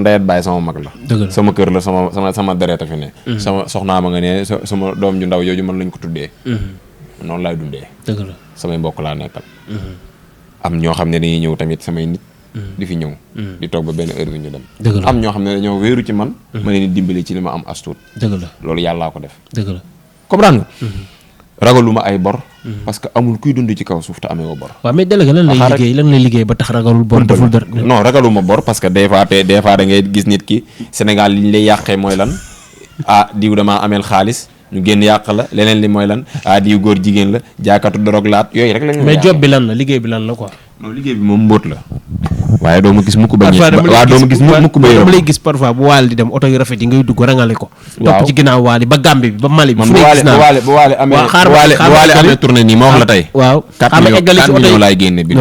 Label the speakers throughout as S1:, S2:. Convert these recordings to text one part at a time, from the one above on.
S1: ndeyet bàyyi sama mag la. sama kër la sama deret a fi ne. sama soxnaa ma nga ne sama doom ju ndaw jooju man lañ ko tuddee. noonu laay dundee.
S2: dëgg la
S1: samay mbokk laa nekkal. am ñoo xam ne dañuy ñëw tamit samay nit. di fi ñëw. di toog ba benn heure bi ñu dem. am ñoo xam ne dañoo wéeru ci man. ma leen di dimbali ci li ma am astuut.
S2: dëgg la
S1: loolu yàllaa ko def.
S2: dëgg la
S1: comprendre nga. ragaluma ay bor. parce que amul kuy dund ci kaw suuf te amee woo bor.
S2: waaw mais délégué lan lay liggéey ba tax ragalul bor deful dara.
S1: non ragaluma bor parce que des fois da ngay gis nit ki Sénégal li ñu lay yàqee mooy lan diw damaa ameel xaalis ñu génn yàq la leneen li mooy lan diw góor jigéen la jaakatu dorog laat yooyu rek lañu.
S2: mais job bi lan la liggéey bi lan la quoi.
S1: non liggéey bi moom mbóot la. waaye doo ma gis mukk ba doo ma gis mukk ba
S2: dama lay gis parfois bu waal di dem oto yu rafet yi ngay dugg rangale ko. topp ci ginnaaw waali ba Gambie bi ba Mali bi. fu ne gis naa
S1: bu waale amee tournée nii ma wax la tey.
S2: waaw
S1: 4 millions laay génne bi.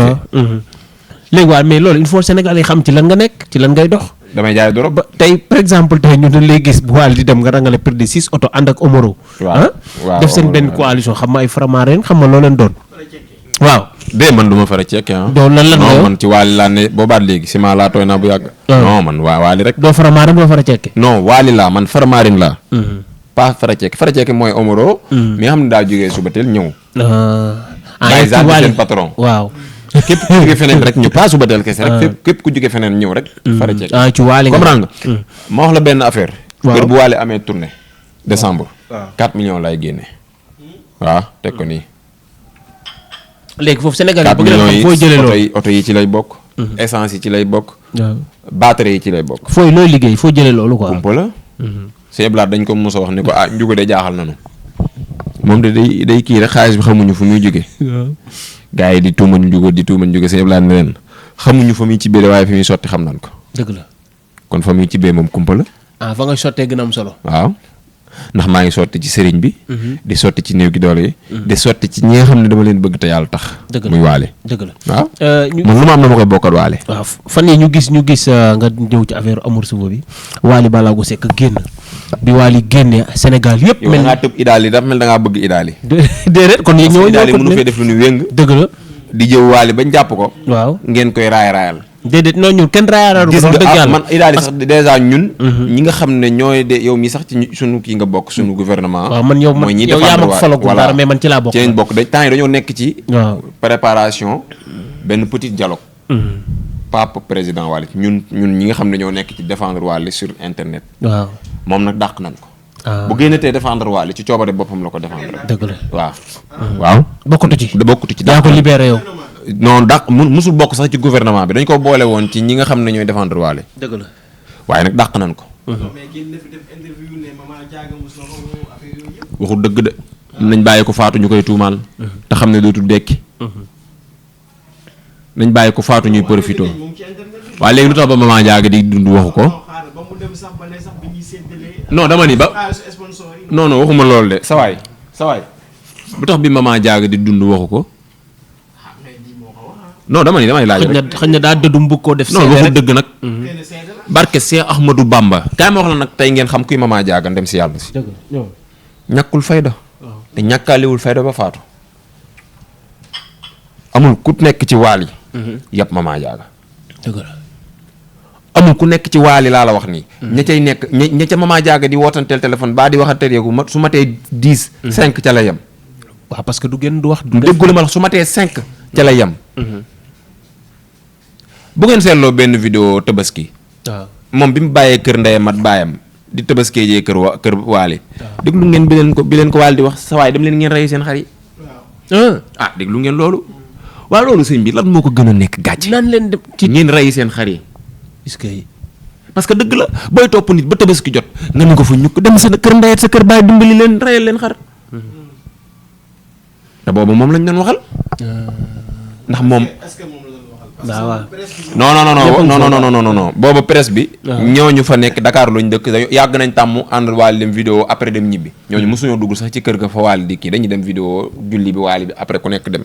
S2: léegi waaw mais loolu il faut Sénégal yi xam ci lan nga nekk ci lan ngay dox.
S1: damay jaay dorog
S2: ba tey par exemple tey ñu dañ lay gis bu waal di dem nga rangale près de 6 oto ànd ak Omaro.
S1: waaw
S2: def seen benn coalition xam nga ay Faramareen xam nga loo leen doon. waaw.
S1: man du ma fara ceek
S2: doo lan
S1: non man ci waali laa ne boobaat léegi ciment laa tooy naa bu yàgg. non man waali rek.
S2: doo Faramareen doo fara ceeke.
S1: non waali laa man Faramareen laa. pas fara ceeke mooy Omaro. mi nga xam ne daa jógee suba teel ñëw.
S2: ci
S1: seen patron.
S2: waaw.
S1: képp ku jóge feneen rek ñëw pas suba teel kese rek képp ku jóge feneen ñëw rek. fara ceeke
S2: ci waali nga
S1: comprendre nga. ma wax la benn affaire. kër bu waali amee tournée. décembre. 4 millions lay génne. waaw teg ko nii.
S2: léegi foofu Sénégal yi bëgg nañ xam fooy jëlee loolu
S1: oto yi ci lay bokk. essence yi ci lay bokk. batterie yi ci lay bokk.
S2: fooy looy liggéey foo jëlee loolu quoi.
S1: kumpa la. Sëñ Blaat dañ ko mos a wax ni ko njugo de jaaxal nañu. moom de day kii rek xaalis bi xamuñu fu muy jóge. gars yi di tuumal njugo Sëñ Blaat ne leen xamuñu fa muy cibbee waaye fi muy sotti xam nañ ko.
S2: dëgg la
S1: kon fa muy cibbee moom kumpa la.
S2: fa nga sottee gën a am solo.
S1: waaw. ndax maa ngi sotti ci sëriñ bi. di sotti ci néew gi doole yi. di sotti ci ñi nga xam ne dama leen bëgg te yàlla tax. muy waale.
S2: dëgg la
S1: waaw. man lu ma am na ma koy bokkal waale.
S2: waaw fan yii ñu gis nga ñëw ci affaire amour suba bi Wally Ballago Seck génn bi Wally génnee Sénégal yëpp.
S1: mel da ngaa tëb idaali dafa mel da ngaa bëgg idaali.
S2: déedéet kon yéen ñëw
S1: idaali mënu fee def lu ñu wéng.
S2: dëgg la.
S1: di jëw Wally bañ jàpp ko.
S2: waaw
S1: ngeen koy raayal.
S2: déedéet non ñun kenn raayal.
S1: gis nga man idaali sax dèjà ñun. ñi nga xam ne ñooy de yow mi sax ci sunu kii nga bokk sunu gouvernement.
S2: waaw man yow yaa ma ko falagul dara mais man ci laa bokk.
S1: ci lañ bokk temps yi dañoo nekk ci. préparation benn petit dialogue. Pape président Wally ñun ñi nga xam ne ñoo nekk ci défendre Wally sur internet.
S2: waaw
S1: moom nag dàq nañ ko. bu génnatee défendre Wally ci coobare boppam la ko défendre.
S2: dëgg la
S1: waaw. waaw
S2: bokkatu ci.
S1: daa
S2: ko libéré yow.
S1: non dàq musul bokk sax ci gouvernement bi dañ ko boole woon ci ñi nga xam ne ñooy défendre Wally.
S2: dëgg la
S1: waaye nag dàq nañ ko. waxu dëgg de. nañ bàyyi ko faatu ñu koy tuumaal. te xam ne dootul dekki. nañ bàyyi ko faatu ñuy profité. waaye léegi lu tax ba Mama Diaga di dund waxu ko. non dama ni ba. non waxuma loolu de sawaay lu tax bi Mama Diaga di dund waxu ko. non damay laaj rek
S2: xëy na daa dëddu mbugg koo def.
S1: non waxu dëgg nag. barke Cheikh Ahmadou Bamba. kaay ma wax la nag tey ngeen xam kuy Mama Diaga dem si yàlla si. ñàkkul fayda. te ñàkkaaliwul fayda ba faatu. amul ku nekk ci Wally. yàpp Mama Diaga. amul ku nekk ci Wally laa la wax nii. ña cay nekk ña ca Mama Diaga di wootanteel téléphone baa di waxanteel yeegu su ma tee 10. 5 ca la yem.
S2: waaw parce que du gën du wax.
S1: du déggu la ma wax su ma tee 5 ca la yem. bu ngeen seetloo benn vidéo tabaski.
S2: waaw
S1: moom bi mu bàyyee kër ndeyam mat baayam di tabaskee jee kër Wally. déglu ngeen bi leen ko Wally di wax sa waay dem leen ngeen rey seen xar yi. déglu ngeen loolu. waaw loolu sëñ bi lan moo ko gën a nekk gàcce.
S2: nan leen dem ci
S1: ngeen rey seen xar yi.
S2: est-ce que
S1: parce que dëgg la booy topp nit ba tabaski jot nga ne ko fa ñukk dem sa kër ndeyet sa kër baay dimbali leen reyal leen xar. te boobu moom lañ doon waxal. ndax moom.
S2: waaw
S1: non booba presse bi. ñooñu fa nekk Dakar lañ dëkk yàgg nañ tàmm ànd Wally dem vidéo après dem ñibbi. ñooñu mosuñoo dugg sax ci kër ga fa Wally di kii dañuy dem vidéo julli bi Wally bi après ku nekk dem.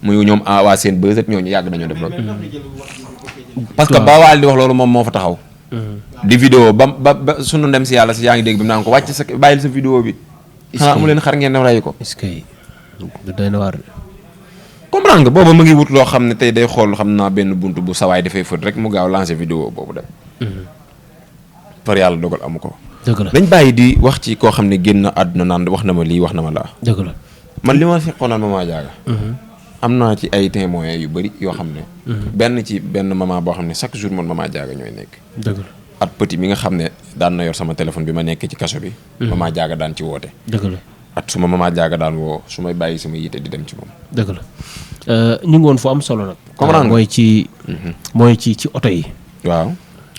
S1: muy ñoom waa seen bës ñooñu yàgg nañoo def loolu. parce que ba Wally di wax loolu moom moo fa taxaw. di vidéo ba sunu dem si yàlla si yaa ngi dégg bi naan ko wàcc sa bàyyil sa vidéo bi. xanaa amu leen xar ngeen dem rey ko.
S2: est-ce que doy na waar.
S1: comprendre nga booba ma ngi wut loo xam ne tey day xool xam naa benn bunt bu sawaay dafay fët rek mu gaaw lancer vidéo boobu dem. par yàlla dogal amu ko.
S2: dëgg la
S1: dañ bàyyi di wax ci koo xam ne génn na àdduna naan wax na ma lii wax na ma laa.
S2: dëgg la
S1: man li ma seqoon naan Mama Diaga. am naa ci ay témoins yu bëri yoo xam ne. benn maman boo xam ne chaque jour man Mama Diaga ñooy nekk.
S2: dëgg la
S1: at petit mi nga xam ne daan na yor sama téléphone bi ma nekkee ci kaso bi. Mama Diaga daan ci woote.
S2: dëgg la
S1: at su ma Mama Diaga daan woo su may bàyyi sama yite di dem ci moom.
S2: dëgg la ñu ngi woon fu am solo nag.
S1: comprendre
S2: mooy ci oto yi.
S1: waaw.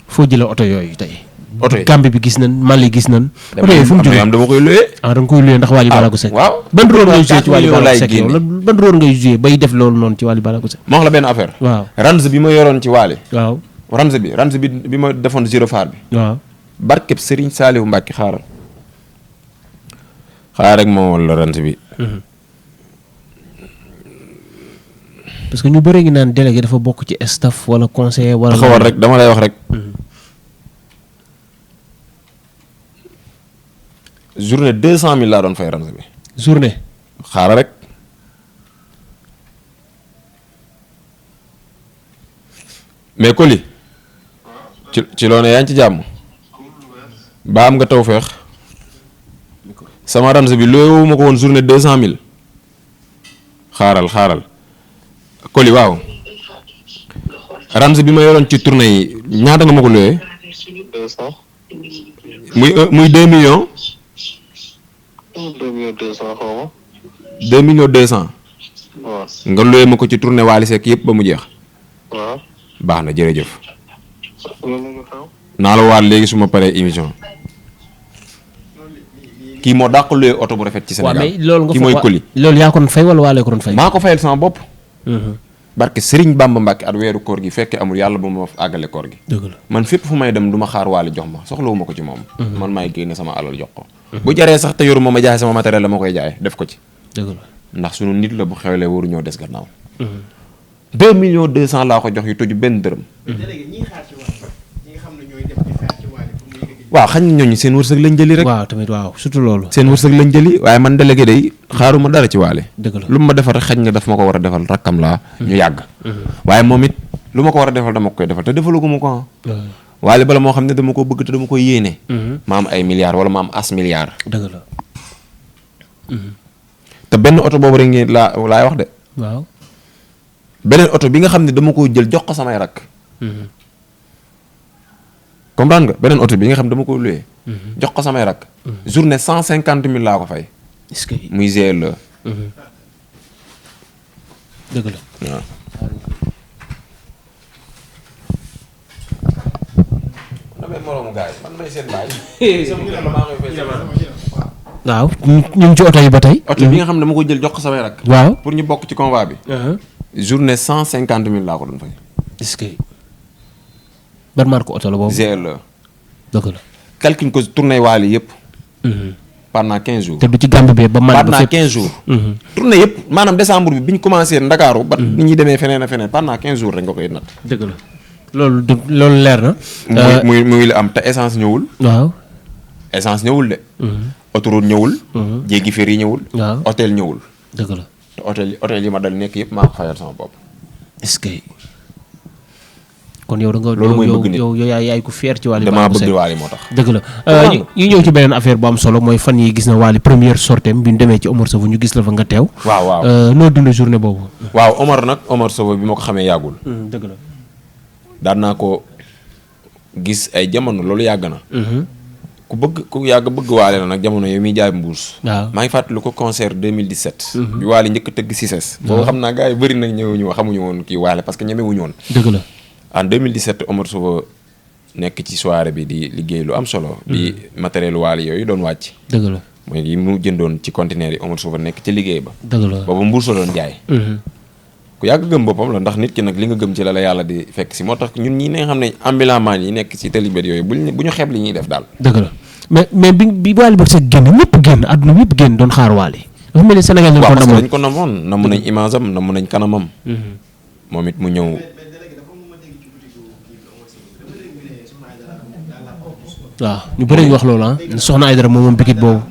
S2: foo jëlee oto yooyu tey.
S1: oto yi
S2: Gambie bi gis nañ Mali gis nañ. oto yooyu fu mu jógee
S1: dama koy luyee.
S2: da nga koy luyee ndax Wally Ballago Seck.
S1: waaw
S2: ban rôle ngay joué ci Wally Ballago
S1: laay
S2: Seck yow
S1: génne.
S2: ban rôle ngay joué bay def loolu noonu ci Wally Ballago Seck.
S1: ma wax la benn affaire.
S2: waaw
S1: range bi ma yoroon ci Wally.
S2: waaw
S1: range bi ma defoon gyrophare bi.
S2: waaw.
S1: barkeb Serigne Saliou Mbacke xaaral rek moo wala range bi.
S2: parce que ñu bëri ngi naan délégué dafa bokk ci staff wala conseiller wala.
S1: taxawal rek dama lay wax rek. journée 200 000 laa doon fay range bi.
S2: journée.
S1: xaaral rek. mais Coly ci loo ne yaa ngi ci jàmm. ba am nga taw feex sama range bi loowu ma ko woon journée 200 000 xaaral Coly waaw range bi ma yoroon ci tournée yi ñaata nga ma ko looyee. muy 2 millions.
S3: 2 millions 200 xaw ma.
S1: 2 millions 200.
S3: waaw.
S1: nga looyee ma ko ci tournée Wally Seck yëpp ba mu jeex.
S3: waaw.
S1: baax na jërëjëf.
S3: loolu nga xaw.
S1: naa la waat léegi su ma paree émission. kii moo dàq looyee oto bu rafet ci Sénégal.
S2: waaw mais loolu nga
S1: kii mooy Coly.
S2: loolu yaa ko doon fay wala Wally ko doon fay.
S1: maa ko fayal sama bopp. barke Serigne Bamba Mbacke at weeru koor gi fekkee amul yàlla bu ma àggale koor gi.
S2: dëgg la
S1: man fépp fu may dem du ma xaar Wally jox ma soxlawuma ko ci moom. man maay génne sama alal jox ko. bu jaree sax te yoruma ma jaay sama matériel la ma koy jaay def ko ci.
S2: dëgg la
S1: ndax sunu nit la bu xewlee waru ñoo des gannaaw. 2 millions 200 laa ko jox yu tëju benn dërëm. waaw xañ na ñooñu seen wërsëg lañ jëli rek.
S2: waaw tamit waaw surtout loolu.
S1: seen wërsëg lañ jëli waaye man délégué day xaaruma dara ci Wally.
S2: dëgg la
S1: lu ma defal rek xañ na daf ma ko war a defal rakkam laa. ñu yàgg. waaye moom it lu ma ko war a defal dama koy defal te defalugu ma ko ah. Wally bala moo xam ne dama ko bëgg te dama koy yéene. ma am ay milliards wala ma am as milliards.
S2: dëgg la.
S1: te benn oto boobu rek ngeen laay wax de.
S2: waaw.
S1: beneen oto bi nga xam ne dama ko jël jox ko samay rakk. comprendre nga beneen oto bi nga xam ne dama ko loué. jox ko samay rakk. journée 150 000 laa ko fay.
S2: est-ce que.
S1: muy GLE.
S2: dëgg la.
S1: waaw. damay moroomu gars yi man may seen baay.
S2: waaw ñu ngi ci oto yi ba tey.
S1: oto bi nga xam ne dama ko jël jox ko samay rakk.
S2: waaw.
S1: pour ñu bokk ci convoi bi. journée 150 000 laa ko doon fay.
S2: est-ce que. ban marque oto la boobu.
S1: GLE.
S2: dëgg la.
S1: calcule ko tournée Wally yëpp. pendant 15 jours.
S2: te du ci Gambie bi ba Mali ba
S1: pendant
S2: fépp.
S1: 15 jours. tournée yëpp maanaam décembre bi ñu commencé Ndakaaru ba ni ñuy demee feneen a feneen pendant 15 jours rek nga koy natt.
S2: dëgg la loolu leer na.
S1: muy la am te essence ñëwul.
S2: waaw.
S1: essence ñëwul de. autoroute ñëwul. jéggi fer yi ñëwul.
S2: waaw
S1: hôtel ñëwul.
S2: dëgg la.
S1: te hôtel yi ma dal nekk yëpp maa ko fayal sama bopp.
S2: est-ce que. kon yow da nga.
S1: loolu mooy bëgg nit
S2: yow yaay ku fier ci Wally
S1: damaa
S2: Ballago
S1: bëgg
S2: Seck.
S1: Wally moo tax.
S2: dëgg la ñu ñëw ci beneen affaire bu am solo mooy fan yi gis na Wally première sortem bi ñu demee ci Omar Sow ñu gis la fa nga teew.
S1: waaw
S2: noo dund journée boobu.
S1: waaw Omar Sow bi ma ko xamee yàggul.
S2: dëgg la.
S1: daan naa ko gis ay jamono loolu yàgg na. ku yàgg bëgg Wally la nag jamono yooyu muy jaay mbuus.
S2: waaw
S1: maa ngi fàttali ko concert 2017. bi Wally njëkk tëgg Cices. boobu xam naa gars yi bëri na ñëwuñu xamuñu woon kii Wally parce que ñemewuñu woon.
S2: dëgg la.
S1: en 2017 Omar Sow nekk ci soirée bi di liggéey lu am solo. bi matériel Wally yooyu doon wàcc.
S2: dëgg la.
S1: mooy yi mu jëndoon ci conteneur yi Omar Sow nekk ci liggéey ba.
S2: dëgg la.
S1: boobu mbuus la doon jaay. ku yàgg gëm boppam la ndax nit ki nag li nga gëm ci la yàlla di fekk si moo tax ñun ñi nga xam ne ambulant maan yi nekk ci talibét yooyu bu ñu xeeb li ñuy def daal.
S2: dëgg la mais bi Wally Ballago Seck génn ñëpp génn àdduna ñëpp génn doon xaar Wally dafa mel ni Sénégal lañ ko
S1: parce que
S2: namoon.
S1: dañ ko namoon namm nañ image am namm nañ kanamam. moom it mu ñëw.
S2: waaw ñu bëri ñu wax loolu ah soxna Aïdara moom bikit boobu.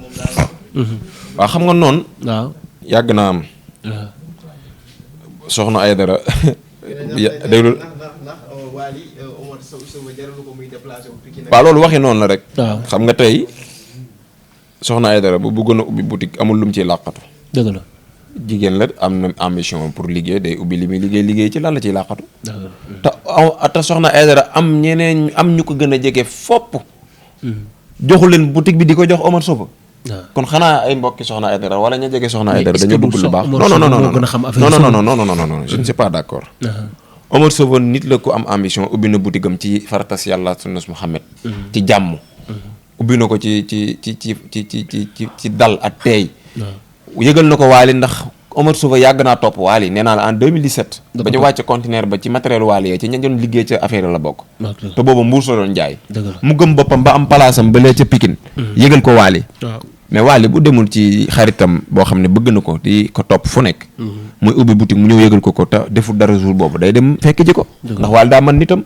S1: waaw xam nga noonu.
S2: waaw.
S1: yàgg naa am. soxna Aïdara. déglu.
S4: ndax Wally Omar
S1: waaw loolu waxi noonu la rek.
S2: waaw
S1: xam nga tey soxna Aïdara bu bëggoon a ubbi boutique amul lu mu ciy làqatu.
S2: dëgg la.
S1: jigéen la am na ambition pour liggéey day ubbi li muy liggéey ci lan la ciy làqatu.
S2: dëgg la.
S1: te soxna Aïdara am ñeneen am ñu ko gën a jege fopp. joxu leen boutique bi di ko jox Omar Sopa. kon xanaa ay mbokki soxna Aïdara wala ña jege soxna Aïdara dañoo bëgg lu baax. non je ne suis pas d'accord. Omar Sopa nit la ko am ambition ubbi na boutique am ci faratas yàlla sunnas Muhammad ci jàmm. ubbi na ko ci dal ak teey. yëgal na ko Waly ndax Omar Sopa yàgg naa topp Waly nee naa la en 2017. ba ñu wàcce conteneur ba ci matériel Waly yee ci ña doon liggéey ca affaire la bokk. te boobu mbuus la doon jaay. mu gëm boppam ba am palaasam ba lee ca Pikine. yëgal ko Waly. mais Waly bu demul ci xaritam boo xam ne bëgg na ko di ko topp fu nekk. muy ubbi boutique mu ñëw yëgal ko te deful dara jour boobu day dem fekk ji ko. ndax Waly daa mën nitam.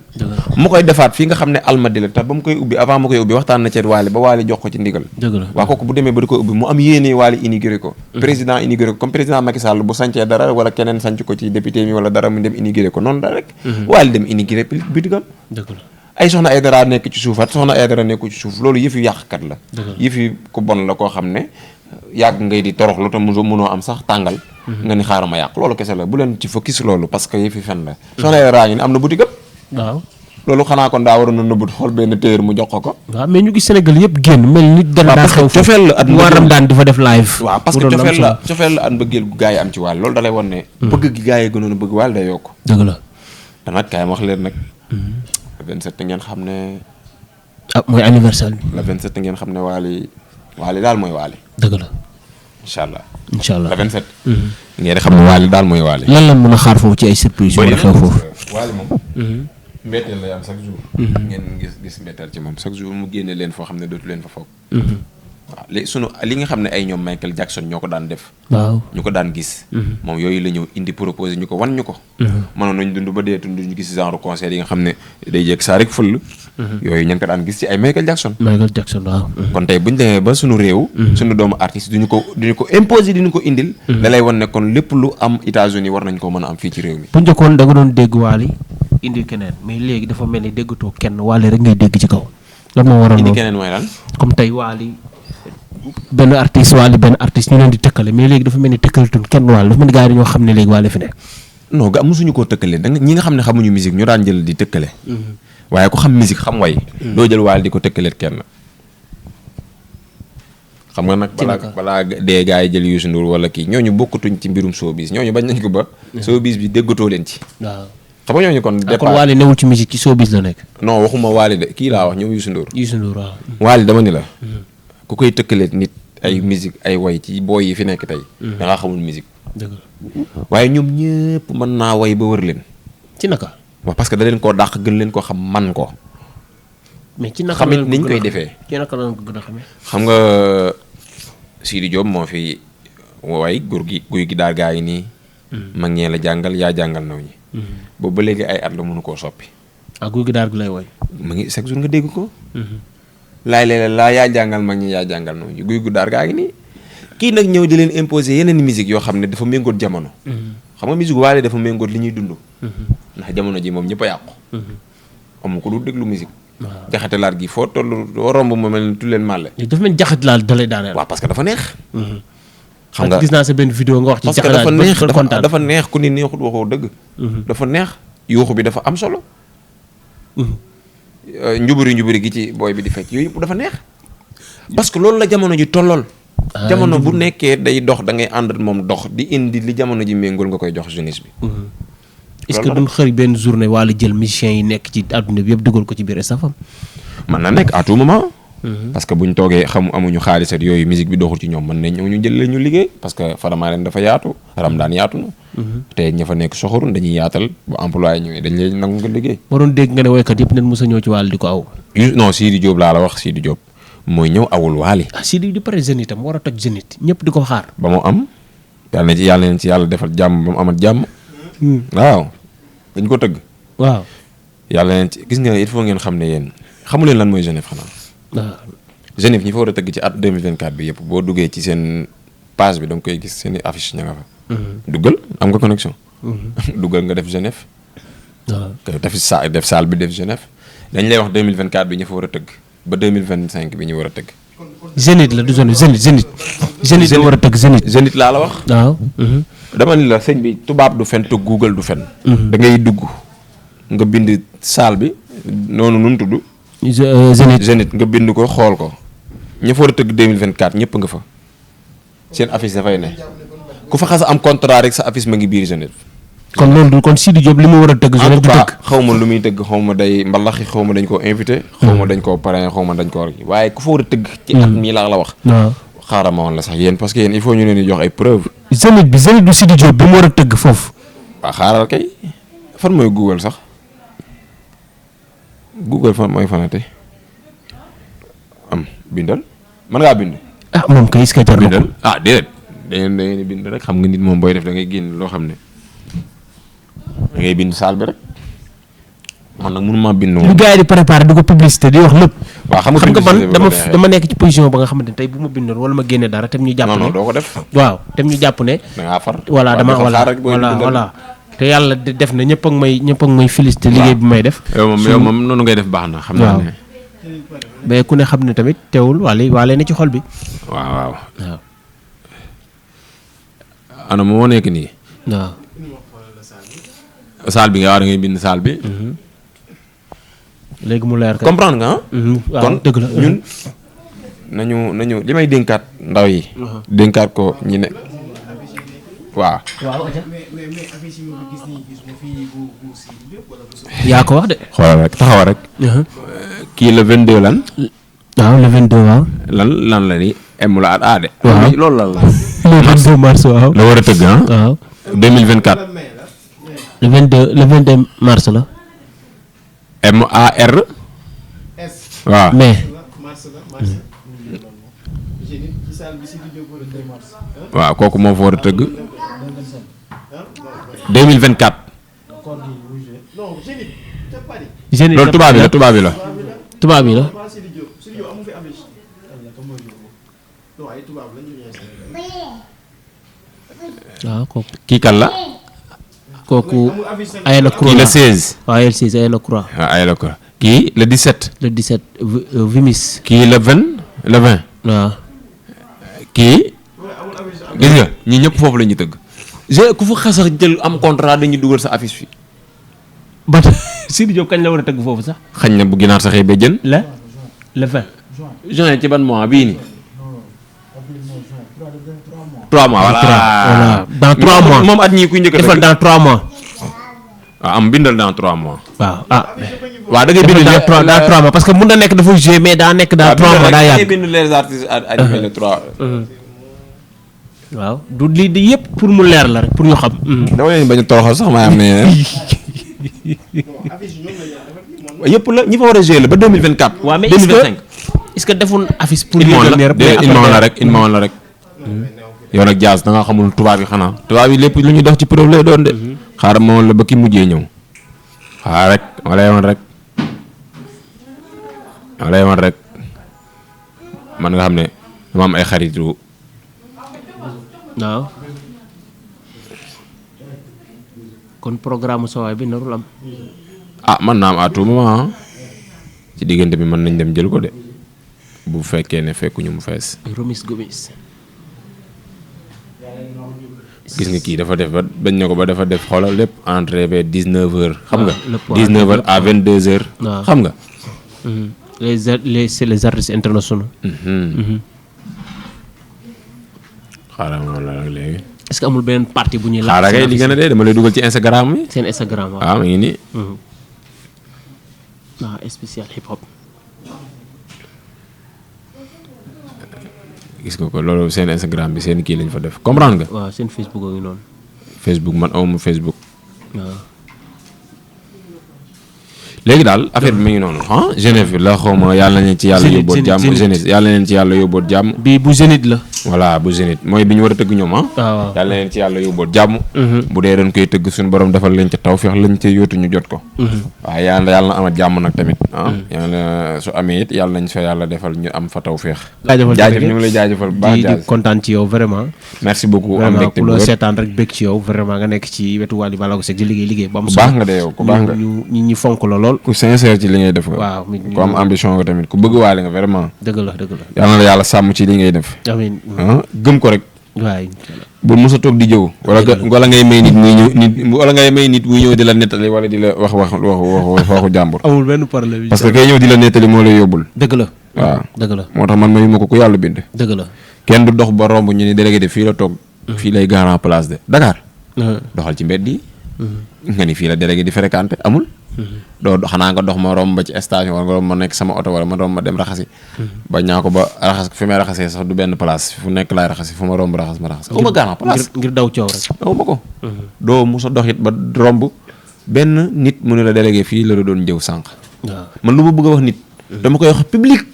S1: mu koy defaat fii nga xam ne almadi la te ba mu koy ubbi avant mu koy ubbi waxtaan na ci Waly ba Waly jox ko ci ndigal. waa kooku bu demee ba di koy ubbi mu am yéene Waly inauguré ko. président inauguré ko comme président Macky Sall bu sancee dara wala keneen sanc ko ci député mi wala dara mu dem inauguré ko noonu la rek. Waly dem inauguré boutique am. ay soxna Aïdara nekk ci suuf at soxna Aïdara nekku ci suuf loolu yëfi yàqkat la. yëfi ku bon la koo xam ne yàgg ngay di toroxlu te mënoo am sax tàngal. nga ni xaaral ma yàq loolu kese la bu leen ci focus loolu parce que yëfi fen la. soxna Aïdara ngi ne am na boutique am. waaw loolu xanaa kon daa waroon na nëbbut xool benn téer mu jox ko.
S2: waaw mais ñu gis Sénégal yëpp génn mel ni dara daa xew
S1: cofeel la at
S2: waram daan di fa def live.
S1: waaw parce que cofeel la at mbëggeel gu gaa yi am ci wàll loolu da lay wan ne. bëgg gi gaa yi gënoon a bëgg wàll day yokk.
S2: dëgg la.
S1: te nag kaay ma wax leen nag. le 27 ngeen xam ne.
S2: mooy anniversaire bi.
S1: le 27 ngeen xam ne Waly daal mooy Waly.
S2: dëgg la.
S1: incha allah le 27. ngeen di xam ne Waly daal mooy Waly.
S2: lan la mën a xaar foofu ci ay surprise yu mën a xew foofu.
S1: Waly moom. mbetteel lay am chaque jour. ngeen gis mbetteel ci moom chaque jour mu génne leen foo xam ne dootu leen fa foog. waaw li nga xam ne ay ñoom Michael Jackson ñoo ko daan def. waaw ñu ko daan gis. moom yooyu la ñëw indi proposé ñu ko wan ñu ko. mënoon nañ dund ba dee dund ñu gis genre concert yi nga xam ne day jekk saa rek fël. yooyu ñu ngi ko daan gis ci ay Michael Jackson. waaw. kon tey bu ñu demee ba suñu réew. suñu doomu artiste duñu ko imposer duñu ko indil. da lay wan ne kon lépp lu am États-Unis war nañ koo mën a am fii ci réew mi.
S2: bu njëkkoon da nga doon dégg Waly indi keneen mais léegi dafa mel ni déggatoo kenn Waly rek ngay dégg ci kaw. lan moo waral
S1: indi keneen mooy lan.
S2: comme tey Waly benn artiste ñu leen di tëkkale mais léegi dafa mel ni tëkkaletuñ kenn Waly dafa mel ni gars yi dañoo xam ne léegi Waly fi nekk.
S1: non ga mosuñu koo tëkkale ñi nga xam ne xamuñu musique ñu daan jël di tëkkale. waaye ku xam musique xam way. doo jël Waly di ko tëkkaleet kenn. xam nga nag balaa dee gars yi jël Youssou Ndour wala kii ñooñu bokkatuñ ci mbirum showbiz ñooñu bañ nañ ko ba. showbiz bi déggatoo leen ci. waaw xam nga ñooñu kon.
S2: kon Waly newul ci musique ci showbiz la nekk.
S1: non waxuma Waly de kii laa wax ñoom Youssou Ndour.
S2: waaw.
S1: Waly dama ni la. ku koy tëkkaleet nit ay musique ay way ci booy yi fi nekk tey. da ngaa xamul musique.
S2: dëgg la.
S1: waaye ñoom ñëpp mën naa way ba wër leen.
S2: ci naka.
S1: waaw parce que da leen koo dàq gën leen ko xam man ko.
S2: mais ci naka
S1: xamit niñ koy defee.
S2: ci naka la ko gën a xamee.
S1: xam nga Sidi Diop moo fi way guy gi daal gaa yi nii. mag ñee la jàngal yaa jàngal naw ñi. boobu ba léegi ay at la mënu koo soppi.
S2: guy gi daal gi lay way.
S1: mu ngi chaque jour nga dégg ko. laay léeg-léeg laa yaa jàngal mag ñi yaa jàngal naw ñi guy gu daar gaa ngi nii. kii nag ñëw di leen imposer yeneen musique yoo xam ne dafa méngoot jamono. xam nga musique Waly dafa méngoot li ñuy dund. ndax jamono ji moom ñëpp a yàqu. amu ko du déglu musique. waaw jaxate laat gi foo toll romb ma mel ni tu leen màlle.
S2: dafa mel jaxate laat da lay daaneel.
S1: waaw parce que dafa neex.
S2: xam nga gis naa sa benn vidéo nga wax ci jaxate laat
S1: parce que dafa neex ku ni neexut waxoo dëgg. dafa neex yuuxu bi dafa am solo. njuburi gi ci booy bi di fekk yooyu yëpp dafa neex. parce que loolu la jamono ji tollool. jamono bu nekkee day dox da ngay ànd moom dox di indi li jamono ji méngool nga koy jox jeunesse bi.
S2: est-ce que duñ xëri benn journée Waly jël musiciens yi nekk ci àdduna bi yëpp dugal ko ci biir stafam.
S1: mën na nekk à tout moment. parce que buñ toogee amuñu xaalis ak yooyu musique bi doxul ci ñoom mën nañ ñëw ñu jël leen ñu liggéey parce que Fadama leen dafa yaatu Ramadaan yaatu na. te ña fa nekk soxorun dañuy yaatal bu employé ñëwee dañ leen nangu nga liggéey.
S2: waroon dégg nga ne woykat yëpp nañ mos a ñëw ci Waly di ko aw.
S1: non Sidi Diop laa la wax Sidi Diop mooy ñëw awul Waly.
S2: Sidi di pare Zénith am war a toj Zénith ñëpp di ko xaar.
S1: ba mu am yàlla na ci yàlla defal jàmm ba mu amat jàmm. waaw dañ ko tëgg.
S2: waaw
S1: yàlla leen ci gis nga il faut ngeen xam ne yéen xamu leen lan mooy Genève xanaa.
S2: waaw
S1: Genève ñi fa war a tëgg ci at 2024 bi yëpp boo duggee ci seen page bi da nga koy gis seen i affiche ña nga fa. duggal am nga connexion. duggal nga def Genève.
S2: waaw
S1: def salle bi def Genève dañ lay wax 2024 bi ñu fa war a tëgg ba 2025 bi ñu war a tëgg.
S2: Zénith la du Zénith la war a tëgg
S1: Zénith laa la wax.
S2: waaw.
S1: dama ni la sëñ bi tubaab du fen te Google du fen. da ngay dugg nga bind salle bi noonu nu mu tudd. Zénith nga bind ko xool ko ña fa war a tëgg 2024 ñëpp nga fa seen affiche dafay ne ku fa xas am contrat rek sa affiche ma ngi biir Zénith.
S2: kon loolu du kon Sidi Diop li mu war a tëgg. Zénith du tëgg
S1: xaw ma lu muy tëgg xaw ma day mbalaxi xaw ma dañ koo invité. xaw ma dañ koo parrain xaw ma dañ koo waaye ku fa war a tëgg. ci at mii laa la wax.
S2: waaw
S1: xaaral ma woon la sax yéen parce que yéen il faut ñu leen di jox ay preuves.
S2: Zénith du Sidi Diop bi mu war a tëgg foofu.
S1: waaw xaaral kay fan mooy Google sax Google fan mooy fanate am bindal mën ngaa bind.
S2: ah moom kay est-ce que jar na ko
S1: bindal déedéet da ngeen di bind rek xam nga nit moom booy def da ngay génn loo xam ne da ngay bind saal bi rek man nag mënuma bind moom.
S2: lu gars yi di préparé di ko publicité di wax lépp.
S1: waaw xam nga
S2: man dama nekk ci position ba nga xamante ne tey bu ma bindoon wala ma génne dara tem ñu jàpp ne
S1: non doo ko def.
S2: waaw tem ñu jàpp ne.
S1: da ngaa far.
S2: voilà voilà te yàlla def na ñëpp ak may félicité liggéey bi may def.
S1: yow moom noonu ngay def baax na. xam naa ne
S2: mais ku ne xam ne tamit teewul waale ne ci xol bi.
S1: waaw. ana moo nekk nii.
S2: waaw.
S1: saal bi nga wax da ngay bind saal bi.
S2: léegi mu leer
S1: comprendre nga
S2: waaw
S1: kon
S2: dëgg la
S1: nañu li may dénkaat ndaw yi. dénkaat ko ñi ne waaw.
S2: yaa ko wax de.
S1: xoolal rek taxaw rek. kii le 22 lan.
S2: waaw le 22 waaw.
S1: lan la ni M la at A de.
S2: waaw
S1: loolu lan la.
S2: le 22 mars waaw.
S1: la war a tëgg
S2: waaw
S1: 2024.
S2: le 22 mars la.
S1: MAR. waaw
S2: mais.
S1: waaw kooku moo fa war a tëgg 2024.
S2: Zénith
S1: loolu tubaab bi la.
S2: waaw kooku.
S1: kii kan la.
S2: kooku Ayana Croix
S1: kii le 16.
S2: waaw le 16 Ayana Croix.
S1: waaw Ayana Croix kii le 17.
S2: le 17 Vimis.
S1: kii le 20.
S2: waaw.
S1: kii gis nga ñi ñëpp foofu la ñuy tëgg. ku fa xasax jël am contrat dañuy dugal sa affiche fi
S2: ba Sidi Diop kañ la war a tëgg foofu sax.
S1: xañ na bu ginaar saxee ba jën.
S2: le 20.
S1: juin ci ban mois bii nii. 3 mois voilà.
S2: dans 3 mois
S1: moom at ñii kuy njëkk a
S2: defal dans 3 mois.
S1: waaw am bindal dans 3 mois.
S2: waaw
S1: waaw da ngay bind
S2: dans 3 mois parce que mun na nekk dafa joué mais daa nekk dans 3 mois daa yàgg.
S1: da ngay bind les artistes animés le 3.
S2: waaw du lii di yëpp pour mu leer la rek pour ñu xam.
S1: dama leen bañ a toroxal sax maa am ne yëpp la ñi fa war a joué la ba 2024.
S2: waaw mais
S1: 2025.
S2: est-ce que defoon affiche pour.
S1: il moo la rek. yow nag Diaz da nga xamul tubaab yi xanaa tubaab yi lépp lu ñuy dox ci preuve lay doon de. xaaral ma woon la ba ki mujjee ñëw. xaaral rek ma lay woon rek man nga xam ne dama am ay xaritu.
S2: waaw. kon programme sawaay bi narul am.
S1: man naa am à tout moment ci diggante bi mën nañ dem jël ko de bu fekkee ne fekkuñu mu fees.
S2: Gomis Gomis.
S1: gis nga kii dafa def ba bañ na ko ba dafa def xoolal lépp entrée vers 19h. xam nga
S2: lépp
S1: 19h à 22h.
S2: waaw
S1: xam nga.
S2: c'est les artistes internationaux.
S1: xaaral ma la nag léegi.
S2: est-ce que amul beneen partie bu ñuy.
S1: xaaral kay li nga ne de dama lay dugal ci Instagram mi.
S2: seen Instagram waaw.
S1: waaw mi ngi nii.
S2: waaw spécial hip hop.
S1: gis nga ko loolu seen Instagram bi seen kii lañ fa def comprendre nga.
S2: waaw seen Facebook a ngi noonu.
S1: Facebook man awma Facebook.
S2: waaw.
S1: léegi daal affaire bi mi ngi noonu Genève la xaw ma yàlla nañ ci yàlla yóbboot jàmm. Genève yàlla nañ ci yàlla yóbboot jàmm.
S2: bii bu Zénith la.
S1: voilà bu Zénith mooy bi ñu war a tëgg ñoom
S2: waaw
S1: yàlla leen ci yàlla yóbbul jàmm. bu dee dañ koy tëgg suñu borom defal leen ca tawfeex lañ ca yóotu ñu jot ko. waaye yàlla na amat jàmm nag tamit. yàlla su amee it yàlla nañ fa yàlla defal ñu am fa tawfeex. jaajëf ñu ngi lay jaajëfal bu baax
S2: di kontaan ci yow vraiment.
S1: merci beaucoup am
S2: vraiment
S1: mbégte
S2: ku la seetaan rek bég ci yow vraiment nga nekk ci wetu Wally Ballago Seck di liggéey ba am
S1: ku baax nga de yow ku baax nga
S2: ñi fonk la lool.
S1: ku sincère ci li ngay def nga.
S2: waaw
S1: ku am ambition nga tamit ku bëgg Wally nga vraiment.
S2: dëgg la
S1: yàlla na yàlla sàmm ci li ngay def.
S2: amiin
S1: gëm ko rek.
S2: waay
S1: bu mos a toog di jëw. wala ngay may nit muy ñëw wala ngay may nit muy ñëw di la nettali wala di la wax waxu jàmbur.
S2: amul benn problème
S1: parce que kay ñëw di la nettali moo lay yóbbul.
S2: dëgg la
S1: waaw
S2: dëgg la
S1: moo tax man mayu ma ko ku yàlla bind.
S2: dëgg la
S1: kenn du dox ba romb ñu ni délégué de fii la toog. fii lay grand place de Dakar. doxal ci mbedd yi. nga ni fii la délégué di fréquenté amul. doo xanaa nga dox ma romb ba ci station wala nga romb ma nekk sama oto wala ma romb ma dem raxasi. ba ñaa ko ba raxas fi may raxasee sax du benn place fu nekk laay raxasi fu ma romb raxas ma raxas. aw ma grand place
S2: ngir daw coow rek.
S1: aw ma ko. doo mos a dox it ba romb benn nit mu ne la délégué fii la doon jëw sànq.
S2: waaw
S1: man lu ma bëgg a wax nit. dama koy wax public.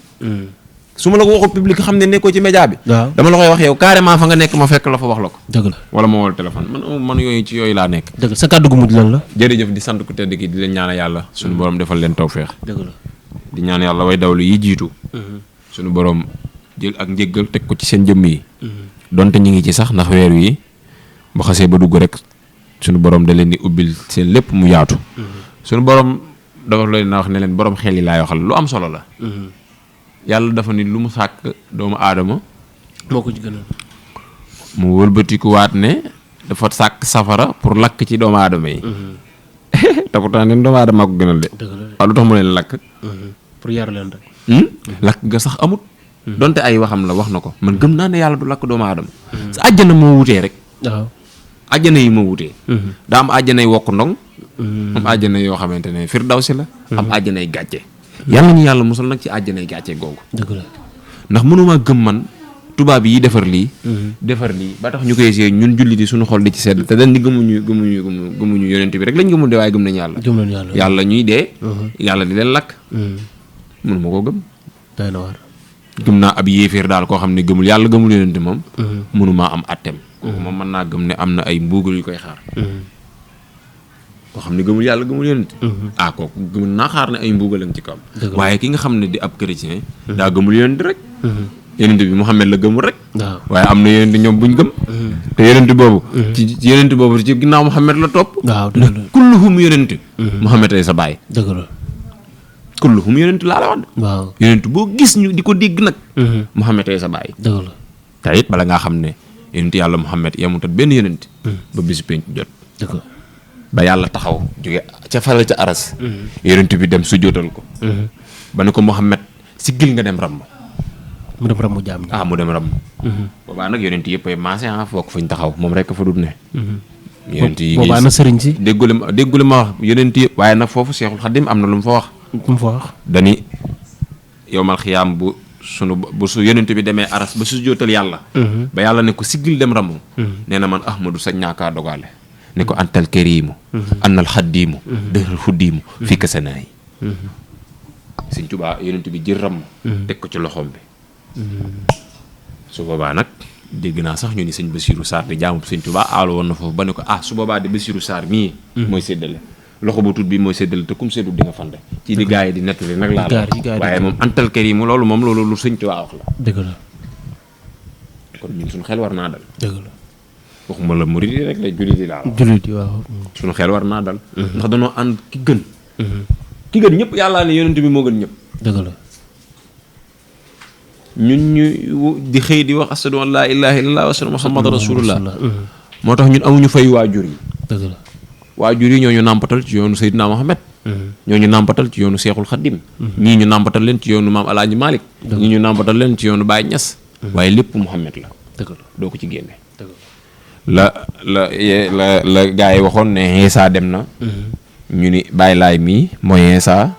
S1: su ma la ko waxul public xam ne nekkoo ci média bi.
S2: waaw
S1: dama la koy wax yow carrément fa nga nekk ma fekk la fa wax la ko.
S2: dëgg la
S1: wala ma wol téléphone man yooyu ci yooyu laa nekk.
S2: dëgg sa kàddu gu mujj lan la.
S1: jërëjëf di sant ku tedd ki di leen ñaan yàlla suñu borom defal leen tawféex.
S2: dëgg la
S1: di ñaan yàlla way dawlu yi jiitu. suñu borom jël ak njëggal teg ko ci seen jëmm yi. donte ñu ngi ci sax ndax weer wi ba xasee ba dugg rek suñu borom da leen di ubbil seen lépp mu yaatu. suñu borom dafa leen na wax ne leen borom xel yi laay waxal lu am solo la. yàlla dafa ni lu mu sàkk doomu aadama
S2: moo ko ci gënal
S1: mu wëlbatikuwaat ne dafa sàkk safara pour lakk ci doomu aadama yi. te pourtant leen doomu aadama ko gënal de. waaw lu tax mu leen lakk.
S2: pour yar leen rek.
S1: lakk ga sax amut. donte ay waxam la wax na ko man gëm naa ne yàlla du lakk doomu aadama. sa àjjana moo wutee rek.
S2: waaw
S1: àjjana yi moo wutee. daa am àjjana yi wokk ndong. am àjjana yoo xamante ne firdawsi la. am àjjana yi gàcce. yàlla ñu yàlla musal nag ci àjjana yi gàcce googu.
S2: dëgg la
S1: ndax mënuma gëm man tubaab yi defar lii. defar lii ba tax ñu koy see ñun jullit yi suñu xol di ci sedd te dañ ni gëmuñu yonent bi rek lañ gëmul de waaye gëm nañ yàlla.
S2: gëm nañ yàlla
S1: yàlla ñuy dee. yàlla di leen lakk. mënuma koo gëm.
S2: day na war
S1: gëm naa ab yéeféer daal koo xam ne gëmul yàlla gëmul yonent moom. mënumaa am attem. kooku moom mën naa gëm ne am na ay mbuugal yu koy xaar. koo xam ne gëmul yàlla gëmul yonent. kooku gëmul naa xaar ne ay mbuugalam ci kawam. waaye ki nga xam ne di ab chrétien. daa gëmul yonent rek. yonent bi Muhammad la gëmul rek. waaye am na yonent ñoom buñ gëm. te yonent boobu. ci yonent boobu ci ginnaaw Muhammad la topp.
S2: waaw
S1: ndax kulluhum yonent. Muhammad ay sa baay.
S2: dëgg la
S1: kulluhum yonent laa la wax.
S2: waaw
S1: yonent boo gis ñu di ko dégg nag. Muhammad ay sa baay.
S2: dëgg la
S1: te it bala ngaa xam ne yonent yàlla Muhammad yamutat benn yonent. ba bisu penc jot.
S2: dëgg la
S1: ba yàlla taxaw jóge ca faral ca aras. yonent bi dem sujjóotal ko. ba ne ko Muhammad siggil nga dem ramm.
S2: mu dem ramm jaam ñi.
S1: mu dem ramm. boobaa nag yonent yëpp ay maase foog fuñ taxaw moom rek fa dut ne. yonent yi
S2: boobaa na sëriñ si.
S1: déggule ma wax yonent yëpp waaye nag foofu Seexul Xadim am na lu mu fa wax.
S2: lu mu fa wax.
S1: dani yowmal xiyaam bu su yonent bi demee aras ba sujjóotal yàlla. ba yàlla ne ko siggil dem ramm. nee na man Ahmadu sañ ñaakaa dogaale. ne ko antal kariimu annal xaddiimu dëral xuddiimu fii ka sanaayi. Sëñ Tuubaa yonent bi jël ramm teg ko ci loxoom bi. su boobaa nag dégg naa sax ñu ni sëñ Bassirou Sarr di jaamu sëñ Tuubaa aalo woon na foofu ba ne ko su boobaa de Bassirou Sarr mii mooy séddale loxo bu tuut bi mooy séddale te kum séddu di nga fande ci di gars yi di nettali nag laa la waaye moom antal kariimu loolu lu sëñ Tuubaa wax la.
S2: dëgg la
S1: kon ñun suñu xel war naa dal.
S2: dëgg la
S1: waxuma la murid yi rek la jullit yi laa wax.
S2: jullit yi waaw.
S1: suñu xel war naa dal. ndax dañoo ànd ki gën. ki gën ñëpp yàllaa ne yonent bi moo gën ñëpp.
S2: dëgg la
S1: ñun ñu di xëy di wax ashadu an laa ilaaha illallaah wa ashadu muhammad rasulullah moo tax ñun amuñu fay waajur yi.
S2: dëgg la
S1: waajur yi ñoo ñu nàmpatal ci yoonu Seydina Mohamed. ñoo ñu nàmpatal ci yoonu Seexul Xaddim. ñii ñu nàmpatal leen ci yoonu maam Alaaji Malick. ñii ñu nàmpatal leen ci yoonu Baye Niass. waaye lépp Mohamed la.
S2: dëgg la
S1: doo ko ci génne. la gaa yi waxoon ne Iisaa dem na. ñu ni Baye Laay mii mooy Iisaa.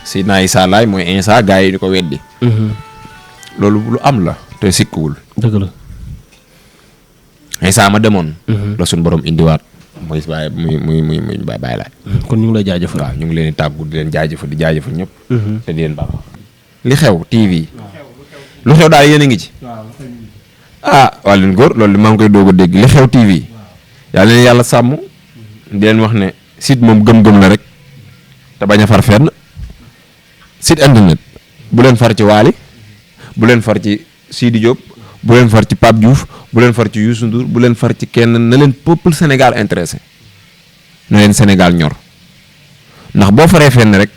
S1: Seydina Isaa Laay mooy Iisaa gaa yi di ko weddi. loolu lu am la te sikkuwul.
S2: dëgg la
S1: Iisaa ma demoon. la suñu borom indiwaat muy Baye muy Baye Laay.
S2: kon ñu ngi lay jaajëfal.
S1: waaw ñu ngi leen di tàggu di leen jaajëfal ñëpp. te di leen baax. li xew TV. lu xew daal yéen a ngi ci. waa leen góor loolu maa ngi koy doog a dégg li xew TV yàlla leen yàlla sàmm di leen wax ne site moom gëm-gëm la rek te bañ a far fenn site internet bu leen far ci Waly bu leen far ci Sidi Diop bu leen far ci Pape Diouf bu leen far ci Youssou Ndour bu leen far ci kenn na leen peuple Sénégal intéressé na leen Sénégal ñor ndax boo faree fenn rek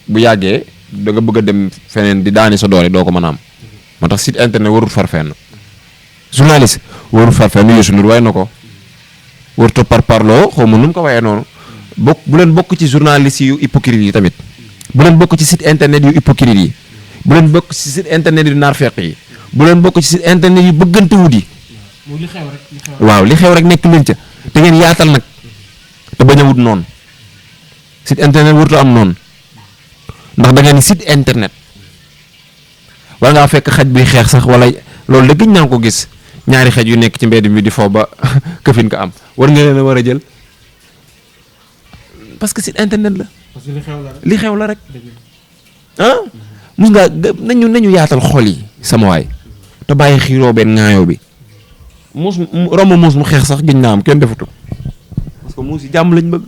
S1: bu yàggee da nga bëgg a dem feneen di daani sa doole doo ko mën a am moo tax site internet warul far fenn journaliste warul far fenn Youssou Ndour way na ko warut a parparloo xaw ma nu mu ko wayee noonu bu leen bokk ci journaliste yu hypocrite yi tamit bu leen bokk ci site internet yu hypocrite yi bu leen bokk ci site internet yu naafeq yi bu leen bokk ci site internet yu bëggante wut yi waaw li xew rek nekk leen ca te ngeen yaatal nag te bañ a wut noonu site internet warut a am noonu ndax da ngeen ni site internet war ngaa fekk xaj bi xeex sax wala loolu da gëj naa ko gis ñaari xaj yu nekk ci mbedd mi di fo ba këfin ko am war nga leen a war a jël parce que site internet la.
S2: parce que
S1: li xew la rek mus nga nañu yaatal xol yi sama waay te bàyyi xiiroo benn ŋaayoo bi muus romb muus mu xeex sax gëj naa am kenn defutu parce que muus yi jàmm lañ bëgg